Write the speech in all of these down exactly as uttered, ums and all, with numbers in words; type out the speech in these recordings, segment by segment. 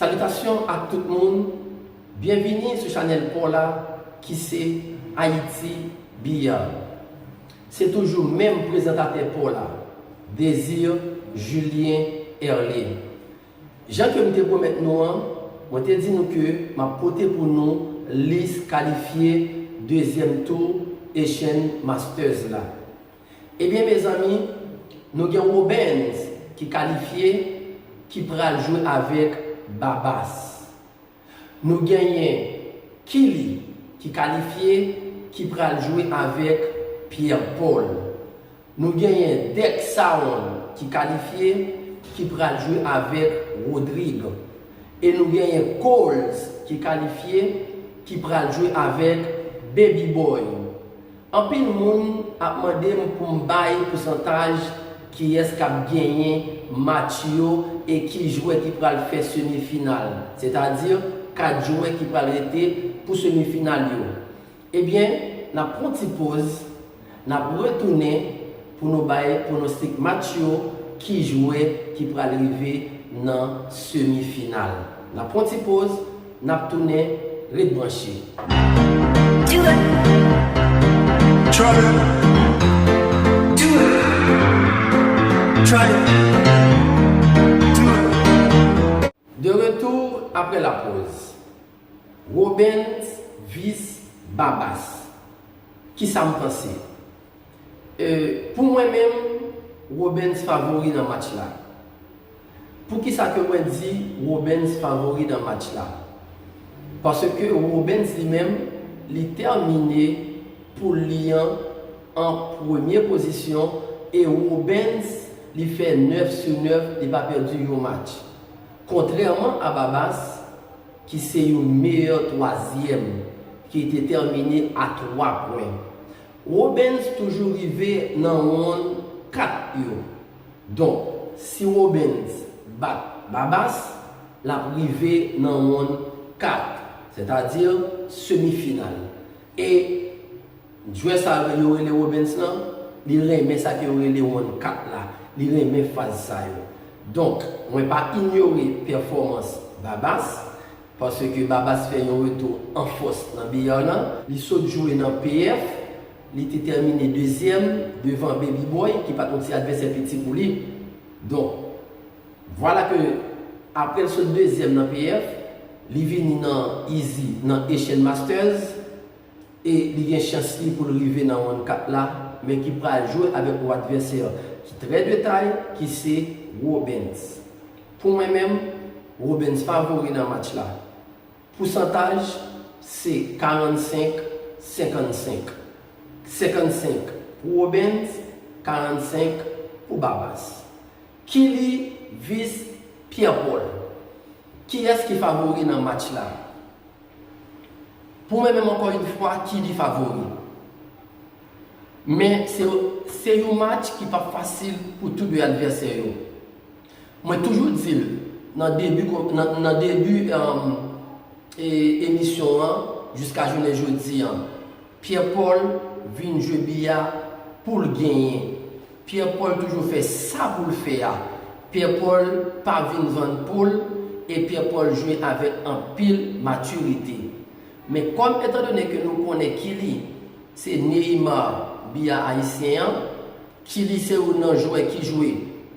Salitasyon ak tout moun, byenvini sou chanèl pa w la ki se Ayiti Biyar. Se toujou menm prezantatè pa w la, Désir Julien Herlé. Jan ke m te pwomèt nou an, mwen te di nou ke m ap pote pou nou lis kalifye dezyèm tou Asian Masters la. Ebyen, mezanmi, nou gen Robens ki kalifye, ki pral jwe avèk Babas. Nou genyen Kili ki kalifye, ki pral jwe avèk Pierre Paul. Nou genyen Dexaron ki kalifye, ki pral jwe avèk Rodrigue. E nou genyen Coles ki kalifye, ki pral jwe avèk Baby Boy. Anpil moun ap mande m pou m bay pousantaj kiyès k ap genyen match yo e ki jwè ki pral fè semifinal, sètadi kat jwè ki pral rete pou semifinal yo. Ebyen, n ap pran ti poz, n ap retounen pou nou bay pwonostik match yo, ki jwè ki pral rive nan semifinal. N ap pran ti poz, n ap tounen, ret branche. Do it. Try it. Do it. De retour après la pause. Robens vis Babas. Kisa m panse? E, pou mwen menm, Robens favori nan match la. Poukisa ke mwen di Robens favori nan match la? Paske Robens li menm, li tèmine poul li an an premye pozisyon e Robens li fè nèf sou nèf, li pa pèdi yon match. Kontrèman a Babas, ki se yon meyè twazyèm, ki te tèmine a twa pwen. Robens toujou rive nan wonn kat yo. Donk, si Robens bat Babas, l ap rive nan wonn kat, sètadi semifinal. E jwè sa yo rele Robens lan, li renmen sa ke yo rele wonn kat la, li renmen faz sa yo. Donk, mwen pa inyore pèfòmans Babas, paske Babas fè yon retou an fòs nan biyar lan. Li sot jwe nan P F, li te tèmine dezyèm devan Baby Boy, ki pa t yon ti advèsè piti pou li. Donk, vwala ke apre l sot dezyèm nan P F, li vini nan Easy, nan Asian Masters, e li gen chans li pou l rive nan wonn kat la, men ki pral jwe avèk yon advèsè ki trè de tay, ki se Robens. Pou mwen menm, Robens favori nan match la. Pousantaj se karannsenk senkannsenk. Senkannsenk pou Robens, karannsenk pou Babas. Kili vis Pierre Paul. Kiyès ki favori nan match la? Pou mwen menm, ankò yon fwa, Kili favori. Men se, se yon match ki p ap fasil pou tou de advèsè yo. Mwen toujou di l nan debi, nan, nan debi, um, e, emisyon an, jiska jounen jodi an, Pierre Paul vin jwe biyar pou l genyen. Pierre Paul toujou fè sa pou l fè a. Pierre Paul pa vin vann poul e Pierre Paul jwe avèk anpil matirite. Men kòm etandone ke nou konnen Kili se Neymar biyar ayisyen an, Kili se youn nan jwè ki jwe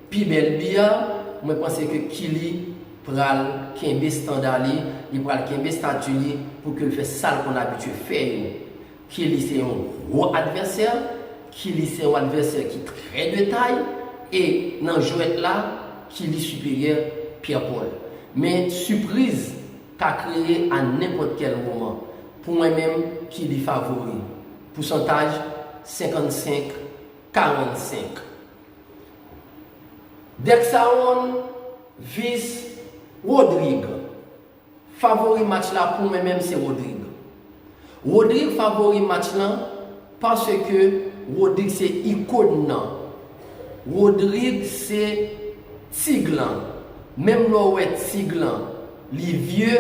pi bèl biyar, mwen panse ke Kili pral kenbe standa li, li pral kenbe estati li pou ke l fè sa l konn abitye fè yo. Kili se yon gwo advèsè, Kili se yon advèsè ki trè de tay, e nan jwèt la, Kili siperyè Pierre Paul. Men sipriz ka kreye a nenpòt kèl moman. Pou mwen menm, Kili favori. Pousantaj, senkannsenk karannsenk. Dexaron vis Rodrigue. Favori match la pou mwen menm se Rodrigue. Rodrigue favori match lan paske Rodrigue se ikòn nan. Rodrigue se tig lan. Menm lè w wè tig lan, li vye,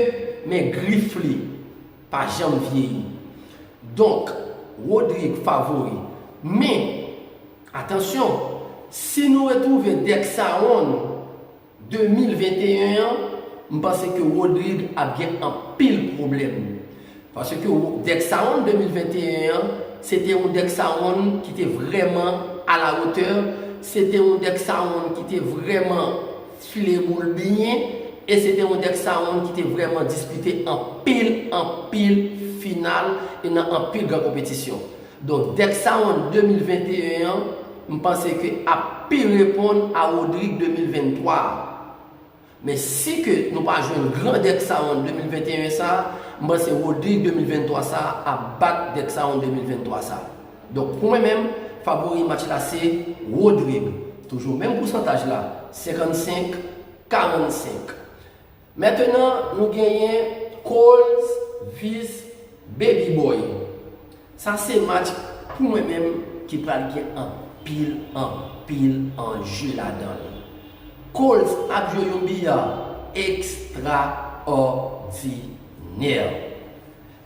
men grif li pa janm vyeyi. Donk, Rodrigue favori. Men, atansyon, si nou retwouve Dexaron de mil venteyen an, M panse ke Rodrig ap gen anpil pwoblèm. Paske Dexaron de mil venteyen an, se te yon Dexaron ki te vrèman alatè, se te yon Dexaron ki te vrèman file boul byen, e se te yon Dexaron ki te vrèman dispite anpil, anpil final e nan anpil gran konpetisyon. Donk, Dexaron de mil venteyen an, m panse ke ap pi reponn a Rodrig de mil venntwa a. Men si ke nou pa jwenn gran Dexaron de mil venteyen sa a, m panse Rodrig de mil venntwa sa a ap bat Dexaron de mil venntwa sa a. Donk, pou mwen menm, favori match la se Rodrig. Toujou menm pousantaj la, senkannsenk karannsenk. Mentenan, nou genyen Coles vis Baby Boy. Sa se match pou mwen menm ki pral gen anpil, anpil anje ladan l. Coles ap jwe yon biya ekstraòdinè.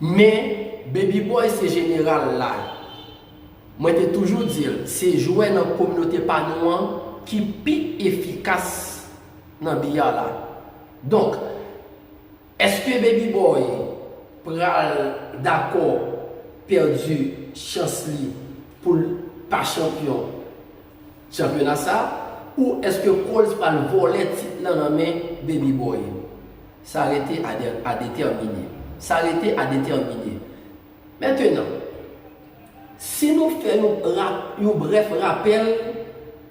Men, Baby Boy se jeneral la. Mwen te toujou di l, se jwè nan kominote pa nou an ki pi efikas nan biya la. Donk, èske Baby Boy pral dakò pèdi chans li pou l pa chanpyon chanpyona sa, ou èske Coles pral vòlè tit lan nan men Baby Boy? Sa rete a de-, a detèmine. Sa rete a detèmine. Mentenan, si nou fè yon rap-, yon brèf rapèl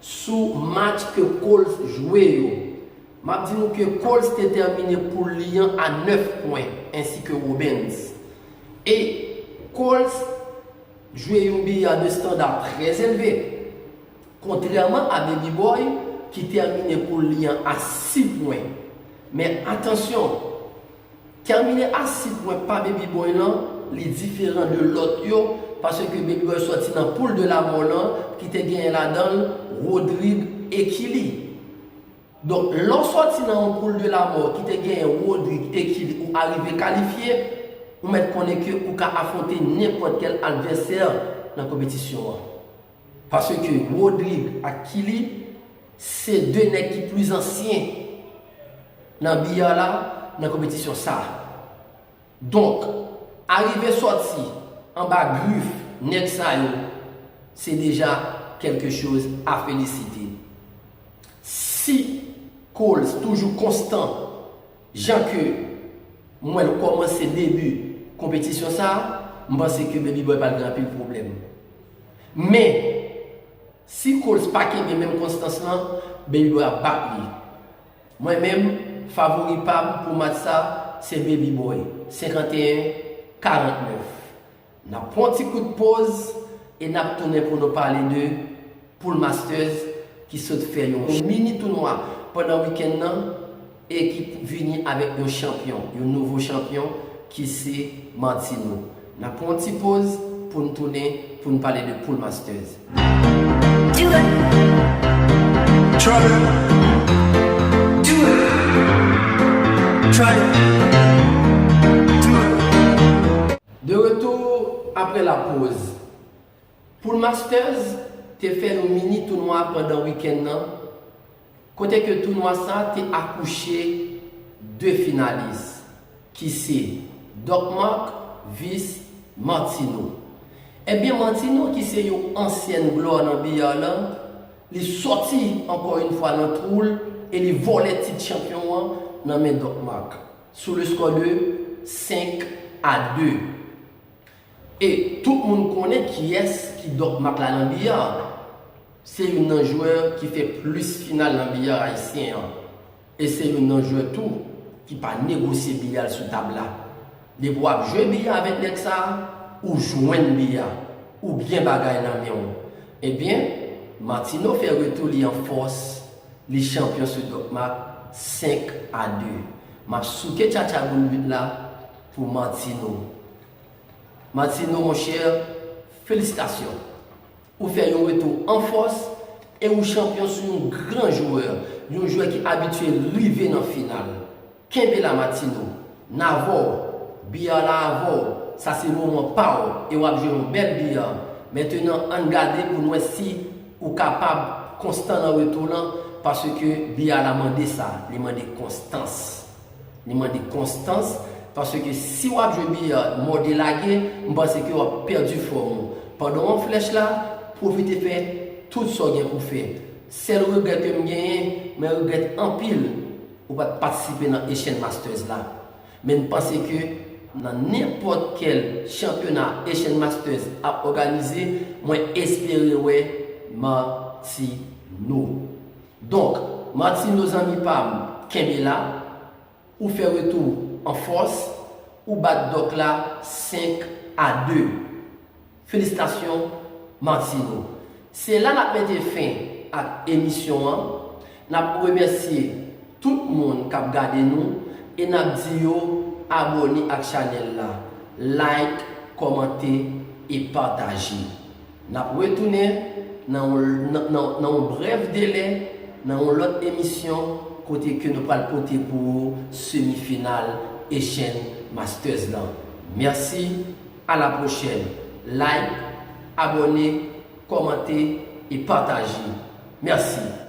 sou match ke Coles jwe yo, m ap di nou ke Coles te tèmine poul li an a nèf pwen, ensi ke Robens. E Coles jwe yon biya de standa trè elve, kontrèman a Baby Boy ki tèmine poul li an a sis pwen. Men atansyon, tèmine a sis pwen pa Baby Boy lan, li diferan de lòt yo, paske Baby Boy sòti nan poul de lamò lan ki te genyen ladan l Rodrig e Kili. Donk, lè w sòti nan yon poul de lamò ki te genyen Rodrig e Kili, ou arive kalifye, ou mèt konnen ke ou ka afwonte nenpòt kèl advèsè nan konpetisyon an. Paske Rodrig ak Kili se de nèg ki pli ansyen nan biya la, nan konpetisyon sa a. Donk, arive sòti anba grif nèg sa yo, se deja quelque chose à féliciter. Si Coles toujou konstan, jan ke m wè l kòmanse debi konpetisyon sa a, m panse ke Baby Boy pral gen anpil pwoblèm. Men, si Coles pa kenbe menm konstans lan, Baby Boy ap bat li. Mwen menm, favori pa m pou match sa, se Baby Boy, senkanteyen karantnèf. N ap pran yon ti kout poz e n ap tounen pou nou pale de Pool Masters ki sot fè yon mini tounwa pandan wikenn nan e ki vini avèk yon chanpyon, yon nouvo chanpyon ki se Martino. N ap pran yon ti poz pou n tounen pou n pale de Pool Masters. Do it. Try it. Do it. Try it. Do it. De retour après la pause. Pool Masters te fè yon mini tounwa pandan wikenn nan, kote ke tounwa sa te akouche de finalis, ki se Doc Mark vis Martino. Ebyen, Martino, ki se yon ansyèn glwa nan biya lan, li sòti ankò yon fwa nan twou l e li vòlè tit chanpyon an nan men Doc Mark, sou le score de senk a de. E tout moun konnen kiyès ki Doc Mark la nan biya. Se youn nan jwè ki fè plis final nan biya ayisyen an. E se youn nan jwè tou ki pa negosye biya l sou tab la. Depi w ap jwe biya avèk nèg sa a, ou jwenn biya, ou gen bagay nan men w. Ebyen, Martino fè retou li an fòs, li chanpyon sou Doc Mark senk a de. M ap souke tchatcha boul uit la pou Martino. Martino, monchè, felisitasyon. Ou fè yon retou an fòs e ou chanpyon sou yon gran jwè, yon jwè ki abitye rive nan final. Kenbe la, Martino. N avè w. Biya la avè w. Sa se moman pa w e w ap jwe yon bèl biya. Mentenan, ann gade pou n wè si ou kapab konstan nan retou lan, paske biya la mande sa, li mande konstans. Li mande konstans, paske si w ap jwe biyè mòde lage, m panse ke w ap pèdi fòm ou. Pandan w an flèch la, pwofite fè tout sa w gen pou fè. Sèl regrè ke m genyen, mwen regrèt anpil ou pa t patisipe nan Asian Masters la. Men m panse ke nan nenpòt kèl chanpyona Asian Masters ap òganize, mwen espere wè Martino. Donk, Martino zanmi pa m, kenbe la. Ou fè retou an fòs, ou bat Dòk la senk a de. Felisitasyon, Martino. Se la n ap mete fen ak emisyon an. N ap remèsye tout moun k ap gade nou e n ap di yo abòne ak chanèl la, like, kòmante e pataje. N ap retounen nan yon, nan, nan, nan yon brèf delè, nan yon lòt emisyon, kote ke nou pral pote pou ou semifinal Asian Masters lan. Mèsi, a la pwochèn. Like, abòne, kòmante e pataje. Mèsi.